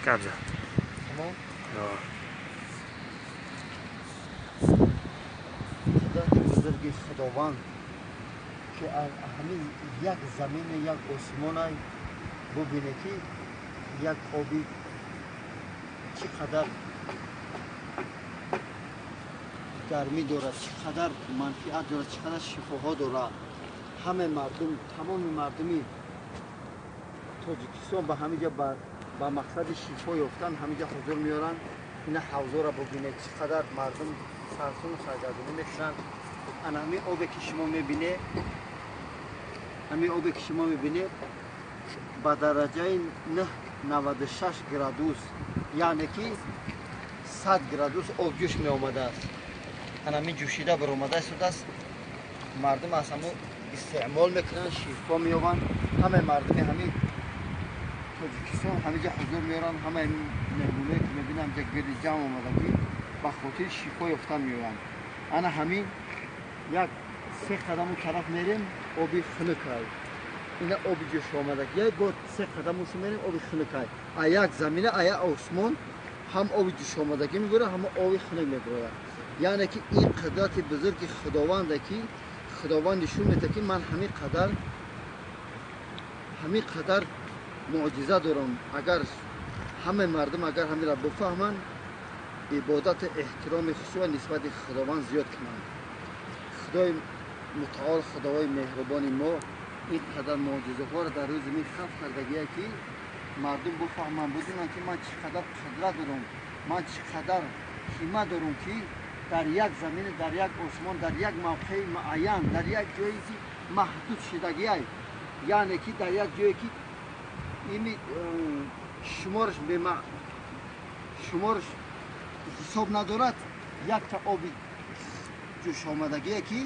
Кабза. Тамом? Ё. Қудрати бузурги Худованд ки аз ҳамин як замину як осмонай бубине ки як оби чӣ қадар гармӣ дорад, чӣ қадар манфиат дорад, чӣ қадар шифоҳо дорад. Ҳамаи мардум, тамоми мардуми Тоҷикистон ба ҳамин ҷо ба мақсади шифо ёфтан ҳамин ҷо ҳузур меоранд. Ина ҳавзоро бубинед, чӣ қадар мардум сарсону саргардонӣ мекунанд. Ана ҳамин обе ки шумо мебинед, ҳамин обе ки шумо мебинед ба дараҷаи 96 градус, яъне ки 100 градус об ҷӯш меомадааст. Ана ҳамин ҷӯшида баромада истодааст. Мардум аз ҳамон истеъмол мекунанд, шифо меёбанд. Ҳамаи мардуми ҳамин Тоҷикистон ҳамин ҷо ҳузур меоранд. Ҳамаи меҳмоное ки мебинам ҷа гирди ҷамъ омада ки ба хотири шифо ёфтан меоянд. Ана ҳамин як се қадаму тараф мерем, оби хунукай. Ина оби ҷӯш омада. Як бо се қадамушу мерем, оби хунукай. А як замина, а як осмон ҳам оби ҷӯш омадагӣ мебурад, ҳам оби хунук мебурад. Яъне ки ин қудрати бузурги Худованде ки Худованд нишон медиҳад ки ман ҳамин қадар муъҷиза дорам. Агар ҳамаи мардум агар ҳаминро бифаҳманд, ибодату эҳтироми худро нисбати Худованд зиёд кунанд. Худои мутаол, Худовои меҳрубони мо ин қадар муъҷизаҳоро дар рӯи замин халқ кардагие ки мардум бифаҳманд, бидонанд ки ман чӣ қадар қудрат дорам, ман чӣ қадар ҳиммат дорам ки дар як замин, дар як осмон, дар як мавқеи муайян, дар як ҷое ки маҳдуд шудагиай, яъне ки дар як ҷое ки ими шумораш шумораш ҳисоб надорад, якта оби ҷӯшомадагие ки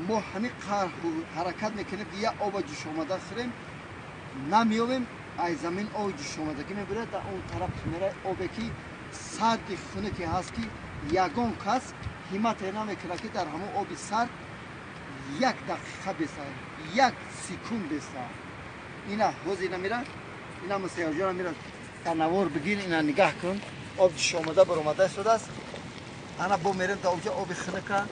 мо ҳамин қадр ҳаракат мекунем ки як оба ҷӯшомада хӯрем, намеёбем. Аз замин оби ҷӯшомадагӣ мебурад, дар он тараф меравад обе ки сарди хунуке ҳаст ки ягон кас ҳиммате намекунад ки дар ҳамон оби сард як дақиқа бесад, як секунд бесад. Ина ҳозир ина мера, ина мусаёрҷона мера, дар навор бигир, ина нигаҳ кун, об ҷӯшомада баромада истодааст. Ана бо мерем дар онҷо оби хунука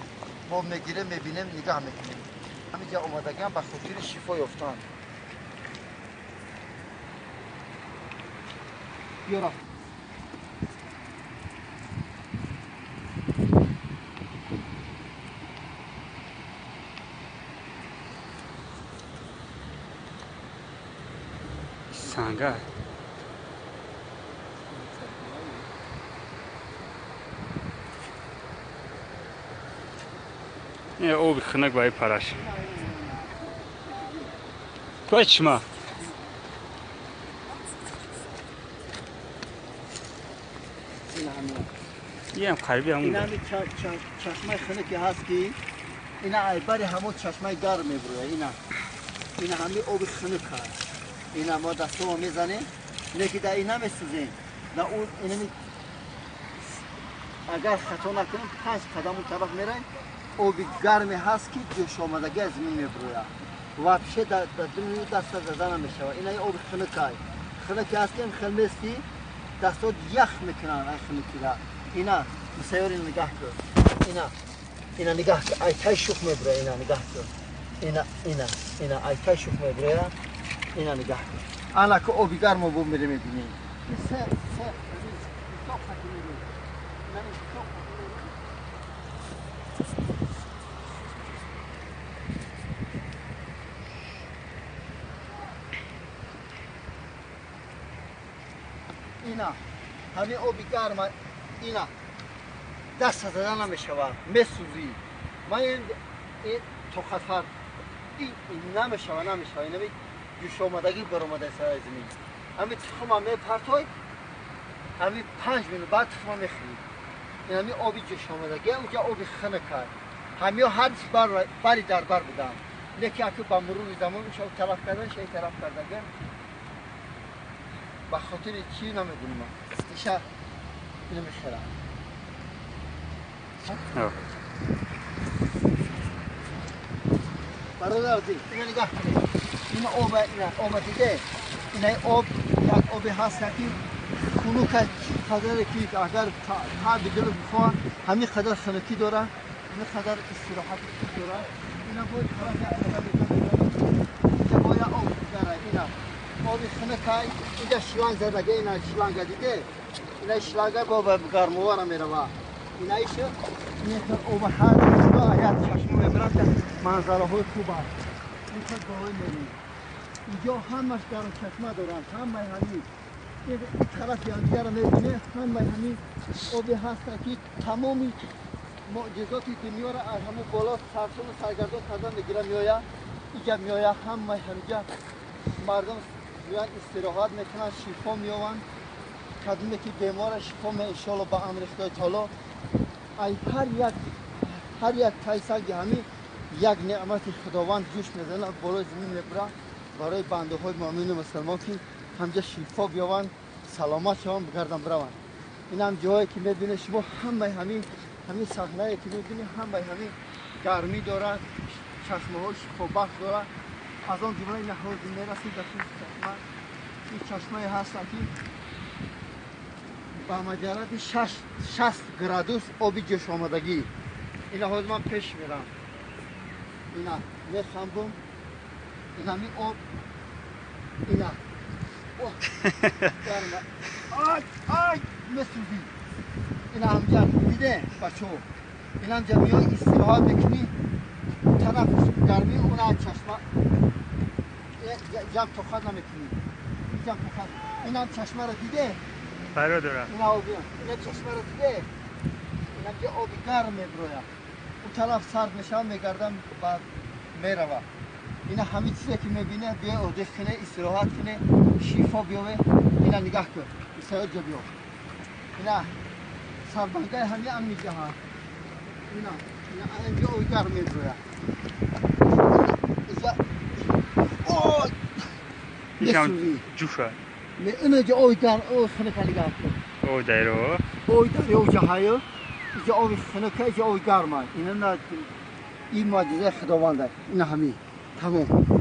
бо мегирем, мебинем, нигаҳ мекунем. Ҳамин ҷо омадагиам ба хотири шифо ёфтан. Биё рафт. Санга. Оби хунук ба параш. Кочма. Иам қариби ҳамон. Ина ҳами чашмаи хунуке ҳаст ки ина айбари ҳамон чашмаи гарм мебурояд. Ина ина ҳами оби хунук ҳаст. Ина мо дастҳомо мезанем, лекин дар ин намесӯзем. Дар он инами агар хато накунем 5 қадам он тараф мераем, оби гарме ҳаст ки ҷӯшомадагӣ аз замин мебурояд. Вообще дар думи даста зада намешавад. Ина оби хунукай. Хунуке ҳаст ки хел мести дастҳо ях мекунанд ай хунукида. Ина мусайёр ина нигаҳ кун. Ина ина нигаҳ кун, ай тай шух мебурояд. Ина нигаҳ кун. Ина ина ина ай тай шух мебурояд. Ина нигаҳ кун. Ана ки оби гармо бо мере мебинем. Се се ина ҳамин оби гарма ина даст зада намешавад, месӯзӣ. Ман ин тоқатфар намешава, намешава. Ина ҷӯшомадагӣ баромада сари замин. Ҳамин тухма мепартой, ҳамин 5 минут баъд тухма мехӯрӣ. Ин ҳамин оби ҷӯшомадагӣ, онҷа оби хунукай. Ҳамиҳо ҳар бари дар бар буданд, лекин аку ба мурури замон иша тараф кардан, иша тараф кардаган ба хотири чӣ намедонам. Иша ино мехӯрам. Бародар азиз, ина нигаҳ кунед. Ин об, ина об диде. Ина об як оби ҳаст ки Хунук чӣ қадаре ки агар таби дил бихоҳад, ҳамин қадар хунукӣ дорад, ҳамин қадар истироҳати хуб дорад. Ина бо тараф як қадар инҷа бо як об дигара, ина оби хунукай. Инҷа шланг задага, ина шланга диде, ина шланга бо гармовара мерава. Ина иша оба ҳар як чашма мебарад, манзараҳои хуб аст. Инҷа болои мерем, инҷо ҳамаш гарм чашма доранд. Ҳамаи ҳамин тарафи ҳамдигара мебине, ҳамаи ҳамин оби ҳаста ки тамоми муъҷизоти дунёро аз ҳамун боло сарсону саргардон карда мегира, меоя иҷа, меоя. Ҳамаи ҳамиҷа мардум меоянд, истироҳат мекунанд, шифо меёванд. Кадоме ки бемора, шифо ме, иншоалло, ба амри Худои таоло. Ай ҳар як тайсанги ҳамин як неъмати Худованд ҷӯш мезанад, болои замин мебура барои бандаҳои муъмину мусалмон, ки ҳамҷа шифо биёванд, саломат шаванд, бигарданд, бираванд. Инам ҷое ки мебинед шумо, ҳамаи ҳамин саҳнае ки мебинед, ҳамаи ҳамин гармӣ дорад, чашмаҳои шифобахш дорад. Аз он ҷумла ина ҳозир мерасем дар чашма. Ин чашмае ҳастанд, ки ба маҷаради 60 градус оби ҷӯшомадагӣ. Ина ҳозир ман пеш мерам, ина мехамбум, инами об, ина ай ай месӯзӣ. Ина ҳамҷа диде, бачо, инамҷа меои, истироҳат мекунӣ, тараф гармӣ, уна чашма ҷам тоқат намекунӣ, ҷам тоқат. Инам чашмаро диде. Файро дорад. Ина оби, ина чашмаро диде, инамҷа оби гарм мебирояд, у тараф сард мешавад, мегардам, баъд мерава. Ина ҳамин чизе ки мебине, биё одих кине, истироҳат кине, шифо биёве. Ина нигаҳ кун, исаёҷа биё, ина сарбангаи ҳами амниҷаҳа. Ина ина инҷа оби гарм мебирояд. Иҷа ой Ишам месӯзӣ. Ҷӯша. Инаҷа оби гарм, оби хунука нигаҳ кун. О дайро. Оби дарё ҷаҳаю, иҷа оби хунука, иҷа оби гарма. Ина ин муъҷизаи Худованда. Ина ҳамин тамом.